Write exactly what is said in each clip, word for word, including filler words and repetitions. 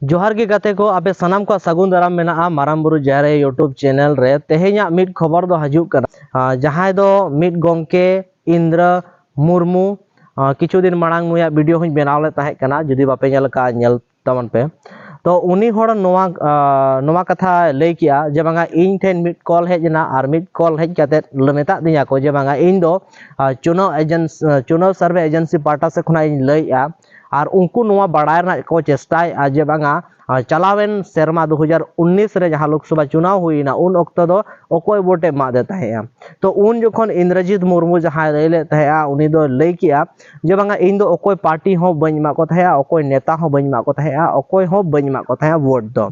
ᱡᱚᱦᱟᱨ ᱜᱮ ᱜᱟᱛᱮ ᱠᱚ, ᱟᱯᱮ ᱥᱟᱱᱟᱢ ᱠᱚᱣᱟᱜ ᱥᱟᱹᱜᱩᱱ ᱫᱟᱨᱟᱢ ᱢᱮᱱᱟᱜᱼᱟ ᱢᱟᱨᱟᱝ ᱵᱩᱨᱩ ᱡᱟᱦᱮᱨ ᱟᱭᱳ YouTube ᱪᱮᱱᱮᱞ ᱨᱮ᱾ ᱛᱮᱦᱮᱧᱟᱜ ᱢᱤᱫ ᱠᱷᱚᱵᱚᱨ ᱫᱚ ᱦᱤᱡᱩᱜ ᱠᱟᱱᱟ, ᱟᱨ ᱡᱟᱦᱟᱸᱭ ᱫᱚ ᱢᱤᱫ ᱜᱚᱢᱠᱮ ᱤᱱᱫᱨᱚ ᱢᱩᱨᱢᱩ, ᱟᱨ ᱠᱤᱪᱷᱩ ᱫᱤᱱ ᱢᱟᱲᱟᱝ ᱱᱩᱭᱟᱜ ᱵᱷᱤᱰᱤᱭᱳ ᱦᱚᱸᱧ ᱵᱮᱱᱟᱣ ᱞᱮᱫ ᱛᱟᱦᱮᱸ ᱠᱟᱱᱟ, ᱡᱩᱫᱤ ᱵᱟᱯᱮ ᱧᱮᱞ ᱠᱟᱜᱼᱟ ᱧᱮᱞ ᱛᱟᱵᱚᱱ ᱯᱮ᱾ ᱛᱚ ᱩᱱᱤ ᱦᱚᱲ ᱱᱚᱣᱟ, ᱟᱨ ᱱᱚᱣᱟ ᱠᱟᱛᱷᱟ ᱞᱟᱹᱭ ᱠᱮᱜᱼᱟ ᱡᱮ ᱵᱟᱝᱟ ᱤᱧ ᱴᱷᱮᱱ ᱢᱤᱫ ᱠᱚᱞ ᱦᱮᱡ ᱮᱱᱟ, ᱟᱨ ᱢᱤᱫ ᱠᱚᱞ ᱦᱮᱡ ᱠᱟᱛᱮᱫ ᱢᱮᱛᱟᱜ ᱫᱤᱧᱟ ᱠᱚ ᱡᱮ ᱵᱟᱝᱟ ᱤᱧ ᱫᱚ, ᱟᱨ ᱪᱩᱱᱟᱹᱣ ᱮᱡᱮᱱᱥ-, ᱟᱨ ᱪᱩᱱᱟᱹᱣ ᱥᱟᱨᱵᱷᱮ ᱮᱡᱮᱱᱥᱤ ᱯᱟᱦᱴᱟ ᱥᱮᱫ ᱠᱷᱚᱱᱟᱜ ᱤᱧ ᱞᱟᱹᱭᱮᱜᱼᱟ, ᱟᱨ ᱩᱱᱠᱩ ᱱᱚᱣᱟ ᱵᱟᱲᱟᱭ ᱨᱮᱱᱟᱜ ᱠᱚ ᱪᱮᱥᱴᱟᱭᱮᱫᱼᱟ ᱡᱮ ᱵᱟᱝᱟ, ᱟᱨ ᱪᱟᱞᱟᱣᱮᱱ ᱥᱮᱨᱢᱟ ᱫᱩ ᱦᱟᱡᱟᱨ ᱩᱱᱤᱥ ᱨᱮ ᱡᱟᱦᱟᱸ ᱞᱳᱠᱥᱚᱵᱷᱟ ᱪᱩᱱᱟᱣ ᱦᱩᱭᱱᱟ, ᱩᱱ ᱚᱠᱛᱚ ᱫᱚ ᱚᱠᱚᱭ ᱵᱷᱳᱴ ᱮ ᱮᱢᱟᱫᱮ ᱛᱟᱦᱮᱸᱜᱼᱟ? ᱛᱚ ᱩᱱ ᱡᱚᱠᱷᱚᱱ ᱤᱱᱫᱨᱚᱡᱤᱛ ᱢᱩᱨᱢᱩ ᱡᱟᱦᱟᱸᱭ ᱞᱟᱹᱭ ᱞᱮᱫ ᱛᱟᱦᱮᱸᱜᱼᱟ, ᱩᱱᱤ ᱫᱚ ᱞᱟᱹᱭ ᱠᱮᱜᱼᱟ ᱡᱮ ᱵᱟᱝᱟ ᱤᱧ ᱫᱚ ᱚᱠᱚᱭ ᱯᱟᱨᱴᱤ ᱦᱚᱸ ᱵᱟᱹᱧ ᱮᱢᱟᱜ ᱠᱚ ᱛᱟᱦᱮᱸᱜᱼᱟ, ᱚᱠᱚᱭ ᱱᱮᱛᱟ ᱦᱚᱸ ᱵᱟᱹᱧ ᱮᱢᱟᱜ ᱠᱚ ᱛᱟᱦᱮᱸᱜᱼᱟ, ᱚᱠᱚᱭ ᱦᱚᱸ ᱵᱟᱹᱧ ᱮᱢᱟᱜ ᱠᱚ ᱛᱟᱦᱮᱸᱜᱼᱟ ᱵᱷᱳᱴ ᱫᱚ᱾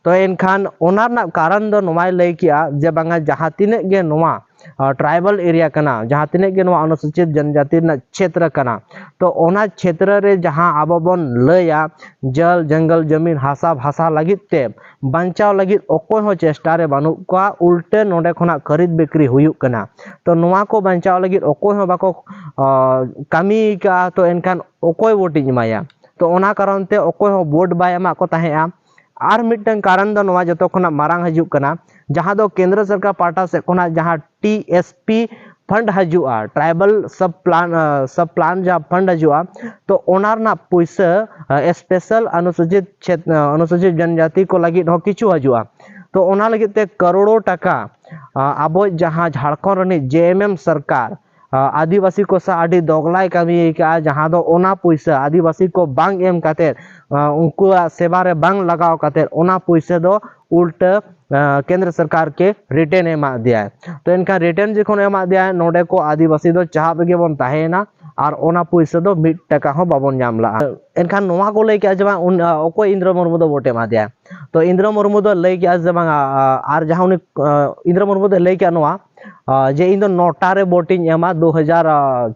ᱛᱚ ᱮᱱᱠᱷᱟᱱ ᱚᱱᱟ ᱨᱮᱱᱟᱜ ᱠᱟᱨᱚᱱ ᱫᱚ ᱱᱚᱣᱟᱭ ᱞᱟᱹᱭ ᱠᱮᱜᱼᱟ ᱡᱮ ᱵᱟᱝᱟ ᱡᱟᱦᱟᱸ ᱛᱤᱱᱟᱹᱜ ᱜᱮ ᱱᱚᱣᱟ, ᱟᱨ, ᱴᱨᱟᱭᱵᱟᱞ ᱮᱨᱤᱭᱟ ᱠᱟᱱᱟ, ᱡᱟᱦᱟᱸ ᱛᱤᱱᱟᱹᱜ ᱜᱮ ᱱᱚᱣᱟ ᱚᱱᱩᱥᱩᱪᱤᱛ ᱡᱚᱱᱡᱟᱛᱤ ᱨᱮᱱᱟᱜ ᱪᱷᱮᱛᱨᱚ ᱠᱟᱱᱟ, ᱛᱚ ᱚᱱᱟ ᱪᱷᱮᱛᱨᱚ ᱨᱮ ᱡᱟᱦᱟᱸ ᱟᱵᱚ ᱵᱚᱱ ᱞᱟᱹᱭᱟ ᱡᱚᱞ ᱡᱚᱝᱜᱚᱞ ᱡᱚᱢᱤᱱ ᱦᱟᱥᱟ ᱵᱷᱟᱥᱟ ᱞᱟᱹᱜᱤᱫ ᱛᱮ ᱵᱟᱧᱪᱟᱣ ᱞᱟᱹᱜᱤᱫ ᱚᱠᱚᱭ ᱦᱚᱸ ᱪᱮᱥᱴᱟ ᱨᱮ ᱵᱟᱹᱱᱩᱜ ᱠᱚᱣᱟ, ᱩᱞᱴᱟᱹ ᱱᱚᱰᱮ ᱠᱷᱚᱱᱟᱜ ᱠᱷᱟᱹᱨᱤᱫ ᱵᱤᱠᱨᱤ ᱦᱩᱭᱩᱜ ᱠᱟᱱᱟ᱾ ᱛᱚ ᱱᱚᱣᱟ ᱠᱚ ᱵᱟᱧᱪᱟᱣ ᱞᱟᱹᱜᱤᱫ ᱚᱠᱚᱭ ᱦᱚᱸ ᱵᱟᱠᱚ, ᱟᱸ, ᱠᱟᱹᱢᱤ ᱠᱟᱜᱼᱟ, ᱛᱚ ᱮᱱᱠᱷᱟᱱ ᱚᱠᱚᱭ ᱵᱷᱳᱴ ᱤᱧ ᱮᱢᱟᱭᱟ? ᱛᱚ ᱚᱱᱟ ᱠᱟᱨᱚᱱ ᱛᱮ ᱚᱠᱚᱭ ᱦᱚᱸ ᱵᱷᱳᱴ ᱵᱟᱭ ᱮᱢᱟᱜ ᱠᱚ ᱛᱟᱦᱮᱸᱜᱼᱟ᱾ ᱟᱨ ᱢᱤᱫᱴᱟᱝ ᱠᱟᱨᱚᱱ ᱫᱚ ᱱᱚᱣᱟ ᱡᱚᱛᱚ ᱠᱷᱚᱱᱟᱜ ᱢᱟᱨᱟᱝ ᱦᱤᱡᱩᱜ ᱠᱟᱱᱟ, ᱡᱟᱦᱟᱸ ᱫᱚ ᱠᱮᱱᱫᱨᱚ ᱥᱚᱨᱠᱟᱨ ᱯᱟᱦᱴᱟ ᱥᱮᱫ ᱠᱷᱚᱱᱟᱜ ᱡᱟᱦᱟᱸ ᱴᱤ ᱮᱥ ᱯᱤ ᱯᱷᱟᱱᱰ ᱦᱤᱡᱩᱜᱼᱟ, ᱴᱨᱟᱭᱵᱟᱞ ᱥᱟᱵ ᱯᱞᱟᱱ, ᱟᱸ, ᱥᱟᱵ ᱯᱞᱟᱱ ᱡᱟᱦᱟᱸ ᱯᱷᱟᱱᱰ ᱦᱤᱡᱩᱜᱼᱟ, ᱛᱚ ᱚᱱᱟ ᱨᱮᱱᱟᱜ ᱯᱩᱭᱥᱟᱹ, ᱟᱸ, ᱥᱯᱮᱥᱟᱞ ᱚᱱᱩᱥᱩᱪᱤᱛ ᱪᱷᱮᱛ-, ᱟᱸ, ᱚᱱᱩᱥᱩᱪᱤᱛ ᱡᱚᱱᱡᱟᱛᱤ ᱠᱚ ᱞᱟᱹᱜᱤᱫ ᱦᱚᱸ ᱠᱤᱪᱷᱩ ᱦᱤᱡᱩᱜᱼᱟ᱾ ᱛᱚ ᱚᱱᱟ ᱞᱟᱹᱜᱤᱫ ᱛᱮ ᱠᱟᱨᱳᱲᱳ ᱴᱟᱠᱟ, ᱟᱸ, ᱟᱵᱚ ᱡᱟᱦᱟᱸ ᱡᱷᱟᱲᱠᱷᱚᱸᱰ ᱨᱤᱱᱤᱡ ᱡᱮ ᱮᱢ ᱮᱢ ᱥᱚᱨᱠᱟᱨ, ᱟᱸ, ᱟᱹᱫᱤᱵᱟᱹᱥᱤ ᱠᱚ ᱥᱟᱶ ᱟᱹᱰᱤ ᱫᱚᱜᱽᱞᱟᱭ ᱠᱟᱹᱢᱤ ᱟᱠᱟᱫᱼᱟ, ᱡᱟᱦᱟᱸ ᱫᱚ ᱚᱱᱟ ᱯᱩᱭᱥᱟᱹ ᱟᱹᱫᱤᱵᱟᱹᱥᱤ ᱠᱚ ᱵᱟᱝ ᱮᱢ ᱠᱟᱛᱮᱫ, ᱟᱸ, ᱩᱱᱠᱩᱣᱟᱜ ᱥᱮᱵᱟ ᱨᱮ ᱵᱟᱝ ᱞᱟᱜᱟᱣ ᱠᱟᱛᱮᱫ ᱚᱱᱟ ᱯᱩᱭᱥᱟᱹ ᱫᱚ ᱩᱞᱴᱟᱹ, ᱟᱸ, ᱠᱮᱱᱫᱨᱚ ᱥᱚᱨᱠᱟᱨ ᱠᱮ ᱨᱤᱴᱟᱨᱱ ᱮ ᱮᱢᱟᱜ ᱫᱮᱭᱟᱭ᱾ ᱛᱚ ᱮᱱᱠᱷᱟᱱ ᱨᱤᱴᱟᱨᱱ ᱡᱚᱠᱷᱚᱱ ᱮᱢᱟᱜ ᱫᱮᱭᱟᱭ, ᱱᱚᱰᱮ ᱠᱚ ᱟᱹᱫᱤᱵᱟᱹᱥᱤ ᱫᱚ ᱪᱟᱦᱟᱵ ᱨᱮᱜᱮ ᱵᱚᱱ ᱛᱟᱦᱮᱸᱭᱮᱱᱟ ᱟᱨ ᱚᱱᱟ ᱯᱩᱭᱥᱟᱹ ᱫᱚ ᱢᱤᱫ ᱴᱟᱠᱟ ᱦᱚᱸ ᱵᱟᱵᱚᱱ ᱧᱟᱢ ᱞᱟᱜᱼᱟ᱾ ᱮᱱᱠᱷᱟᱱ ᱱᱚᱣᱟ ᱠᱚ ᱞᱟᱹᱭ ᱠᱮᱜᱼᱟ ᱡᱮ ᱵᱟᱝ ᱩᱱ, ᱟᱸ, ᱚᱠᱚᱭ ᱤᱱᱫᱨᱚ ᱢᱩᱨᱢᱩ ᱫᱚ ᱵᱷᱳᱴ ᱮ ᱮᱢᱟ ᱫᱮᱭᱟ? ᱛᱚ ᱤᱱᱫᱨᱚ ᱢᱩᱨᱢᱩ ᱫᱚ ᱞᱟᱹᱭ ᱠᱮᱜᱼᱟ ᱡᱮ ᱵᱟᱝ, ᱟᱸ, ᱟᱨ ᱡᱟᱦᱟᱸ ᱩᱱᱤ, ᱟᱸ, ᱤᱱᱫᱨᱚ ᱢᱩᱨᱢᱩ ᱫᱚ ᱞᱟᱹᱭ ᱠᱮᱜᱼᱟ ᱱᱚᱣᱟ, ᱟᱸ, ᱡᱮ ᱤᱧ ᱫᱚ ᱱᱚᱴᱟ ᱨᱮ ᱵᱷᱳᱴ ᱤᱧ ᱮᱢᱟ ᱫᱩ ᱦᱟᱡᱟᱨ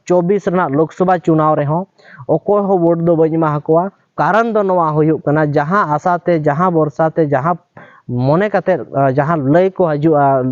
ᱪᱚᱵᱵᱤᱥ ᱨᱮᱱᱟᱜ ᱞᱳᱠᱥᱚᱵᱷᱟ ᱪᱩᱱᱟᱣ ᱨᱮᱦᱚᱸ ᱚᱠᱚᱭ ᱦᱚᱸ ᱵᱷᱳᱴ ᱫᱚ ᱵᱟᱹᱧ ᱮᱢᱟ ᱟᱠᱚᱣᱟ᱾ ᱠᱟᱨᱚᱱ ᱫᱚ ᱱᱚᱣᱟ ᱦᱩᱭᱩᱜ ᱠᱟᱱᱟ, ᱡᱟᱦᱟᱸ ᱟᱥᱟ ᱛᱮ, ᱡᱟᱦᱟᱸ ᱵᱷᱚᱨᱥᱟ ᱛᱮ, ᱡᱟᱦᱟᱸ ᱢᱚᱱᱮ ᱠᱟᱛᱮᱫ, ᱟᱸ, ᱡᱟᱦᱟᱸ ᱞᱟᱹᱭ ᱠᱚ ᱦᱤᱡᱩᱜᱼᱟ,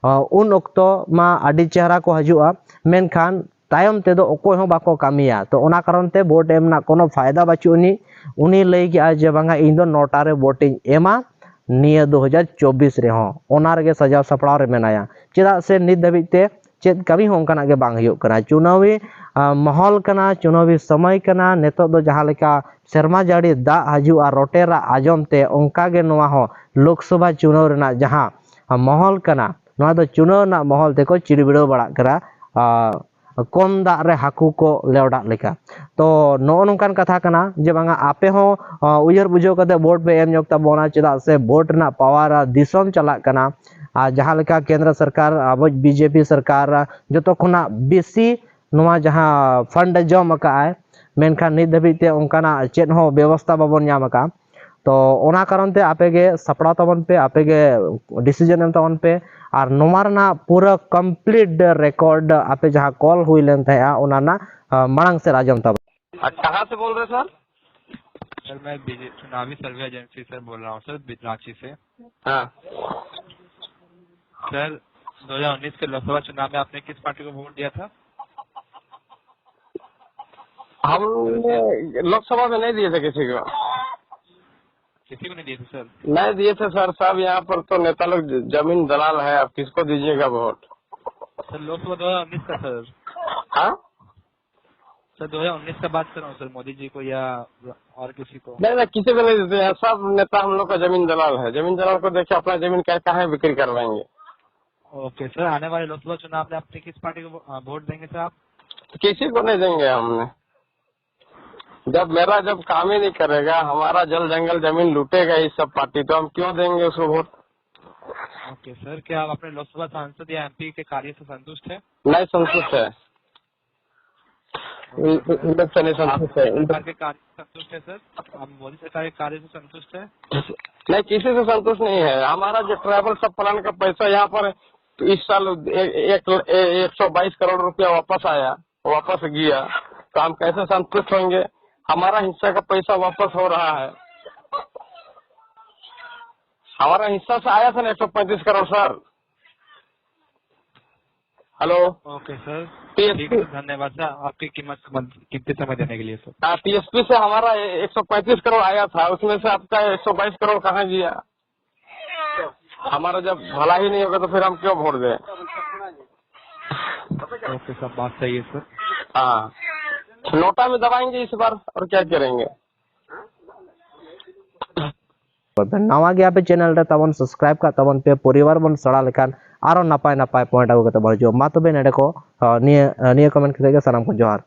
ᱟᱸ, ᱩᱱ ᱚᱠᱛᱚ ᱢᱟ ᱟᱹᱰᱤ ᱪᱮᱦᱨᱟ ᱠᱚ ᱦᱤᱡᱩᱜᱼᱟ, ᱢᱮᱱᱠᱷᱟᱱ ᱛᱟᱭᱚᱢ ᱛᱮᱫᱚ ᱚᱠᱚᱭ ᱦᱚᱸ ᱵᱟᱠᱚ ᱠᱟᱹᱢᱤᱭᱟ᱾ ᱛᱚ ᱚᱱᱟ ᱠᱟᱨᱚᱱ ᱛᱮ ᱵᱷᱳᱴ ᱮᱢ ᱨᱮᱱᱟᱜ ᱠᱳᱱᱳ ᱯᱷᱟᱭᱫᱟ ᱵᱟᱹᱪᱩᱜ ᱟᱹᱱᱤᱡ᱾ ᱩᱱᱤ ᱞᱟᱹᱭ ᱠᱮᱜᱼᱟ ᱡᱮ ᱵᱟᱝᱟ, ᱤᱧ ᱫᱚ ᱱᱚᱴᱟ ᱨᱮ ᱵᱷᱳᱴ ᱤᱧ ᱮᱢᱟ ᱱᱤᱭᱟᱹ ᱫᱩ ᱦᱟᱡᱟᱨ ᱪᱚᱵᱵᱤᱥ ᱨᱮᱦᱚᱸ᱾ ᱚᱱᱟ ᱨᱮᱜᱮ ᱥᱟᱡᱟᱣ ᱥᱟᱯᱲᱟᱣ ᱨᱮ ᱢᱮᱱᱟᱭᱟ᱾ ᱪᱮᱫᱟᱜ ᱥᱮ ᱱᱤᱛ ᱫᱷᱟᱹᱵᱤᱡ ᱛᱮ ᱪᱮᱫ ᱠᱟᱹᱢᱤ ᱦᱚᱸ ᱚᱱᱠᱟᱱᱟᱜ ᱜᱮ ᱵᱟᱝ ᱦᱩᱭᱩᱜ ᱠᱟᱱᱟ᱾ ᱪᱩᱱᱟᱣᱤ, ᱟ, ᱢᱟᱦᱚᱞ ᱠᱟᱱᱟ, ᱪᱩᱱᱟᱣᱤ ᱥᱚᱢᱚᱭ ᱠᱟᱱᱟ᱾ ᱱᱤᱛᱚᱜ ᱫᱚ ᱡᱟᱦᱟᱸ ᱞᱮᱠᱟ ᱥᱮᱨᱢᱟ ᱡᱟᱹᱲᱤ ᱫᱟᱜ ᱦᱤᱡᱩᱜᱼᱟ ᱨᱚᱴᱮ ᱨᱟᱜ ᱟᱸᱡᱚᱢ ᱛᱮ, ᱚᱱᱠᱟ ᱜᱮ ᱱᱚᱣᱟ ᱦᱚᱸ ᱞᱳᱠᱥᱚᱵᱷᱟ ᱪᱩᱱᱟᱣ ᱨᱮᱱᱟᱜ ᱡᱟᱦᱟᱸ ᱢᱚᱦᱚᱞ ᱠᱟᱱᱟ, ᱱᱚᱣᱟ ᱫᱚ ᱪᱩᱱᱟᱹᱣ ᱨᱮᱱᱟᱜ ᱢᱚᱦᱚᱞ ᱛᱮᱠᱚ ᱪᱤᱲᱵᱤᱲᱟᱹᱣ ᱵᱟᱲᱟᱜ ᱠᱟᱱᱟ, ᱟ, ᱠᱚᱢ ᱫᱟᱜ ᱨᱮ ᱦᱟᱹᱠᱩ ᱠᱚ ᱞᱮᱣᱰᱟᱜ ᱞᱮᱠᱟ᱾ ᱛᱚ, ᱱᱚᱜᱼᱚ ᱱᱚᱝᱠᱟᱱ ᱠᱟᱛᱷᱟ ᱠᱟᱱᱟ ᱡᱮ ᱵᱟᱝᱟ, ᱟᱯᱮ ᱦᱚᱸ, ᱟ, ᱩᱭᱦᱟᱹᱨ ᱵᱩᱡᱷᱟᱹᱣ ᱠᱟᱛᱮ ᱵᱷᱳᱴ ᱯᱮ ᱮᱢ ᱧᱚᱜ ᱛᱟᱵᱚᱱᱟ, ᱪᱮᱫᱟᱜ ᱥᱮ ᱵᱷᱳᱴ ᱨᱮᱱᱟᱜ ᱯᱟᱣᱟᱨ ᱟᱨ ᱫᱤᱥᱚᱢ ᱪᱟᱞᱟᱜ ᱠᱟᱱᱟ᱾ ᱟᱨ ᱡᱟᱦᱟᱸ ᱞᱮᱠᱟ ᱠᱮᱱᱫᱨᱚ ᱥᱚᱨᱠᱟᱨ, ᱟᱵᱚ ᱵᱤᱡᱮᱯᱤ ᱥᱚᱨᱠᱟᱨ ᱡᱚᱛᱚ ᱠᱷᱚᱱᱟᱜ ᱵᱮᱥᱤ ᱱᱚᱣᱟ ᱡᱟᱦᱟᱸ ᱯᱷᱟᱱᱰ ᱮ ᱡᱚᱢ ᱟᱠᱟᱫ ᱟᱭ, ᱢᱮᱱᱠᱷᱟᱱ ᱱᱤᱛ ᱫᱷᱟᱹᱵᱤᱡ ᱛᱮ ᱚᱱᱠᱟᱱᱟᱜ ᱪᱮᱫ ᱦᱚᱸ ᱵᱮᱵᱚᱥᱛᱷᱟ ᱵᱟᱵᱚᱱ ᱧᱟᱢ ᱟᱠᱟᱫᱼᱟ᱾ ᱛᱚ, ᱚᱱᱟ ᱠᱟᱨᱚᱱ ᱛᱮ ᱟᱯᱮ ᱜᱮ ᱥᱟᱯᱲᱟᱣ ᱛᱟᱵᱚᱱ ᱯᱮ, ᱟᱯᱮ ᱜᱮ ᱰᱤᱥᱤᱡᱚᱱ ᱮᱢ ᱛᱟᱵᱚᱱ ᱯᱮ᱾ ᱟᱨ ᱱᱚᱣᱟ ᱨᱮᱱᱟᱜ ᱯᱩᱨᱟᱹ ᱠᱚᱢᱯᱞᱤᱴ ᱨᱮᱠᱚᱨᱰ ᱟᱯᱮ ᱡᱟᱦᱟᱸ ᱠᱚᱞ ᱦᱩᱭ ᱞᱮᱱ ᱛᱟᱦᱮᱸᱜᱼᱟ, ᱚᱱᱟ ᱨᱮᱱᱟᱜ, ᱟ, ᱢᱟᱲᱟᱝ ᱥᱮᱫ ᱟᱸᱡᱚᱢ ᱛᱟᱵᱚᱱ᱾ ᱟᱨ ᱠᱟᱦᱟᱸ ᱥᱮ ᱵᱳᱞ ᱨᱮ ᱥᱟᱨ? सर, मैं बीजे चुनावी सर्वे एजेंसी से बोल रहा हूँ सर, बि- रांची से। हाँ। सर, दो हज़ार उन्नीस के लोकसभा चुनाव में आपने किस पार्टी को वोट दिया था? हमने लोकसभा में नहीं दिए थे किसी को। किसी को नहीं दिए थे सर? नहीं दिए थे सर। सब यहाँ पर तो नेता लोग ज- जमीन दलाल है, आप किसको दीजिएगा वोट? सर, लोकसभा दो हज़ार उन्नीस का सर। हाँ? सर, दो हज़ार उन्नीस का बात कर रहा हूँ सर, मोदी जी को या और किसी को? नहीं नहीं, किसी को नहीं देते हैं। सब नेता हम लोग का जमीन दलाल है। जमीन दलाल को देखिए, अपना जमीन क्या कहाँ बिक्री कर लेंगे। ओके सर, आने वाले लोकसभा चुनाव में आप किस पार्टी को, अ, वोट देंगे सर आप? किसी को नहीं देंगे हमने। जब मेरा जब काम ही नहीं करेगा, हमारा जल जंगल जमीन लूटेगा ये सब पार्टी, तो हम क्यों देंगे उसको वोट? ओके सर, क्या आप अपने लोकसभा सांसद या एमपी के कार्य से संतुष्ट हैं? नहीं संतुष्ट है। इन- इन- इलेक्शन ही संतुष्ट है। सरकार के कार्य से संतुष्ट है सर? आप मोदी सरकार के कार्य से संतुष्ट है? नहीं, किसी से संतुष्ट नहीं है। हमारा जो ट्राइबल सब प्लान का पैसा यहाँ पर तो इस साल एक, एक, एक सौ बाईस करोड़ रुपया वापस आया, वापस गया, तो हम कैसे संतुष्ट होंगे? हमारा हिस्सा का पैसा वापस हो रहा है। हमारा हिस्सा से आया था ना एक सौ पैंतीस crore sir. Hello. Okay sir. TSP. ठीक है, धन्यवाद सर, आपकी कीमत, कीमती समय देने के लिए सर। हाँ, टीएसपी से हमारा एक सौ पैंतीस करोड़ आया था, उसमें से आपका एक सौ बाईस करोड़ कहाँ गया? हमारा जब भला ही नहीं होगा तो फिर हम क्यों वोट दें? ओके सर, बात सही है सर। हाँ, नोटा में दबाएंगे इस बार, और क्या करेंगे? ᱱᱟᱣᱟ ᱜᱮᱭᱟ ᱯᱮ ᱪᱮᱱᱮᱞ ᱨᱮ, ᱛᱟᱵᱚᱱ ᱥᱟᱵᱥᱠᱨᱟᱭᱤᱵ ᱠᱟᱜ ᱛᱟᱵᱚᱱ ᱯᱮ, ᱯᱚᱨᱤᱵᱟᱨ ᱵᱚᱱ ᱥᱮᱬᱟ ᱞᱮᱠᱷᱟᱱ ᱟᱨᱚ ᱱᱟᱯᱟᱭ ᱱᱟᱯᱟᱭ ᱯᱚᱭᱮᱱᱴ ᱟᱹᱜᱩ ᱠᱟᱛᱮ ᱵᱚᱱ ᱦᱤᱡᱩᱜᱼᱟ᱾ ᱢᱟ ᱛᱚᱵᱮ ᱱᱚᱰᱮ ᱠᱚ, ᱱᱤᱭᱟᱹ ᱱᱤᱭᱟᱹ ᱠᱚᱢᱮᱱᱴ ᱠᱟᱛᱮ ᱜᱮ ᱥᱟᱱᱟᱢ ᱠᱚ ᱡᱚᱦᱟᱨ᱾